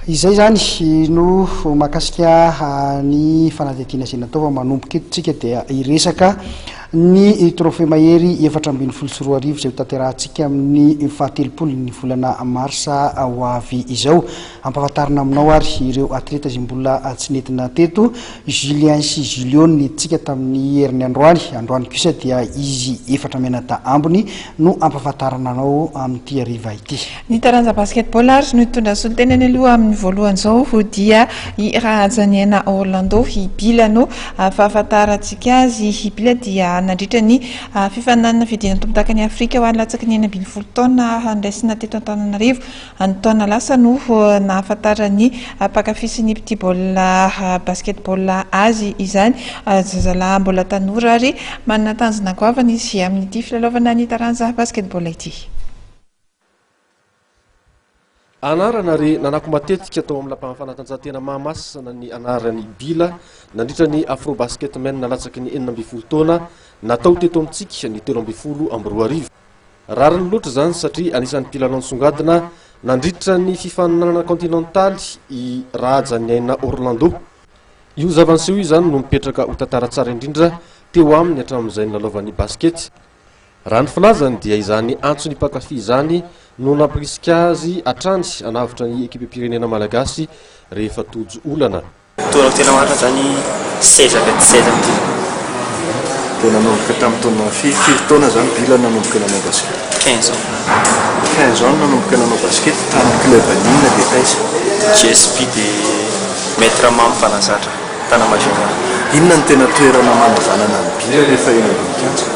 Izay izany no mahakasika ny fanadihadiana izay natao fa manomboka eto tsika dia hiresaka ny Trophée Mahery 2014 izay hotanterahantsika amin'ny fahatelopolo ny volana marsa ho avy izao. Ampahafantarina aminao ary ireo atleta izay mbola tsy nentina teto. Julien sy Julio no nentintsika tamin'ny herin'ny androany. Androany kosa dia izy efatra mianadahy ambiny no ampahafantarina anao amin'ity hariva ity. Ny taranja basketball ary no hitondra solontena eny aloha amin'ny voalohany izao dia i Rahajaniaina Orlando, i Bila no fahafantarantsika azy. I Bila dia nandritra ny fifaninanana fiadiana tompondakan'i Afrika ho an'ny latsaky ny 16 taona niraisina teto Antananarivo ny taona lasa no nahafantaran'ny mpankafy sy ny mpitia baolina basketball azy izany. Zazalahy mbola tanora ary manana tanjona goavana izy amin'ity filalaovana ny taranja basketball ity. Anarana re nanako matetika tao amin'ny lapan'ny fanatanjahantena Mahamasina ny anaran'i Bila nandritra ny Afrobasket Men latsaky ny 16 taona natao teto amintsika ny 2013. Rariny loatra izany satria anisan'ny mpilalao nisongadina nandritra ny fifaninanana kontinantaly i Rahajaniaina Orlando. Io zava-niseho io izany no mipetraka ho tantara tsara indrindra teo aminy hatramin'izay nilalaovany basikety. Raha ny filazany dia izany antson'ny mpankafy izany no nampirisika azy hatrany hanavotra ny ekipam-pirenena malagasy rehefa tojo olana. Taona tena marina zany 16 avec 17 amin'ity. Dia nanomboka tamin'ny taona firy, firy taona zany Bila nanomboka nanao basket? 15 ans. 15 ans nanomboka nanao basket tamin'ny club inona dia taiza? GSP dia Maître Mamy mpanazatra, Tana Majunga. Inona no tena toerana manavanana an'i Bila rehefa eny ambony kianja?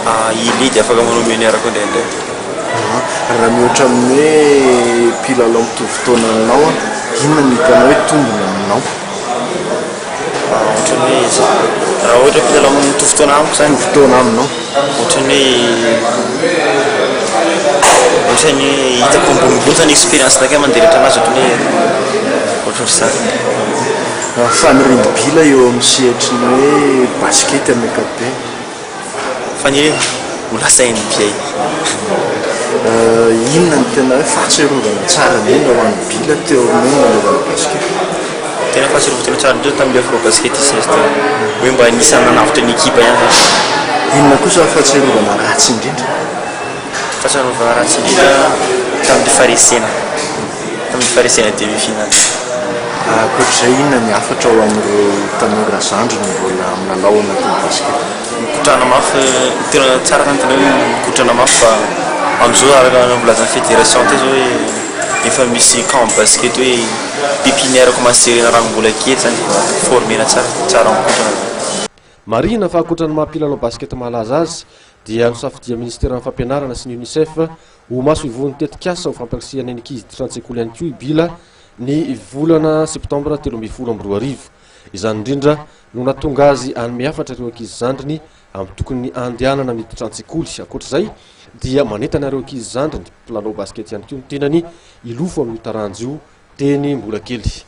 Ailier dia afaka manao meneur koa indraindray. Raha mihoatra amin'ny hoe mpilalao mitovy taona aminao, inona no hitanao hoe tombony aminao? Ohatran'ny hoe raha ohatra mpilalao mitovy taona amiko zany. Mitovy taona aminao. Ohatran'ny hoe ohatran'ny hoe hitako ambonimbony zany expérience-nakay mandelatra anazy ohatran'ny hoe ohatrohatr'izany. Fanirian'i Bila eo amin'ny sehatry ny hoe basikety amin'ny ankapobeny. Faniriana, ho lasa NBA. Inona no tena hoe fahatsiarovana tsara indrindra ho an'i Bila teo amin'ny hoe nanaovana basket? Tena fahatsiarovana tena tsara indrindra tamin'ilay Afrobasket ICS teo. Hoe mba anisan'ny nanavotra ny ekipa ihany zany. Inona kosa ny fahatsiarovana ratsy indrindra? Fahatsiarovana ratsy indrindra tamin'ny faharesena. Tamin'ny faharesena demi-finale. Ankoatr'izay, inona ny hafatra ho an'ireo tanora zandriny mbola milalao anatin'ny basket? Mikotrana mafy, tena tsara zany tena hoe mikotrana mafy fa amin'izao araka ny voalazan'ny fédération teo zao hoe efa misy camp basket hoe pépinière commence jerena raha mbola kely zany dia former-na tsara, tsara mikotrana zany. Marihina fa ankoatra ny maha mpilalao basket malaza azy dia nosafidian'ny minisiteran'ny fampianarana sy ny Unicef ho masoivohon'ny tetikasa ho fampirisihana ny ankizy hiditra an-tsekoly ihany koa i Bila ny volana septambra 2013. Izany indrindra no nahatonga azy hanome hafatra ireo ankizy zandriny amin'ny tokony handehanana miditra an-tsekoly. Ankoatra izay dia manentana ireo ankizy zandriny mpilalao basikety ihany koa ny tenany hilofo amin'io taranja io teny mbola kely.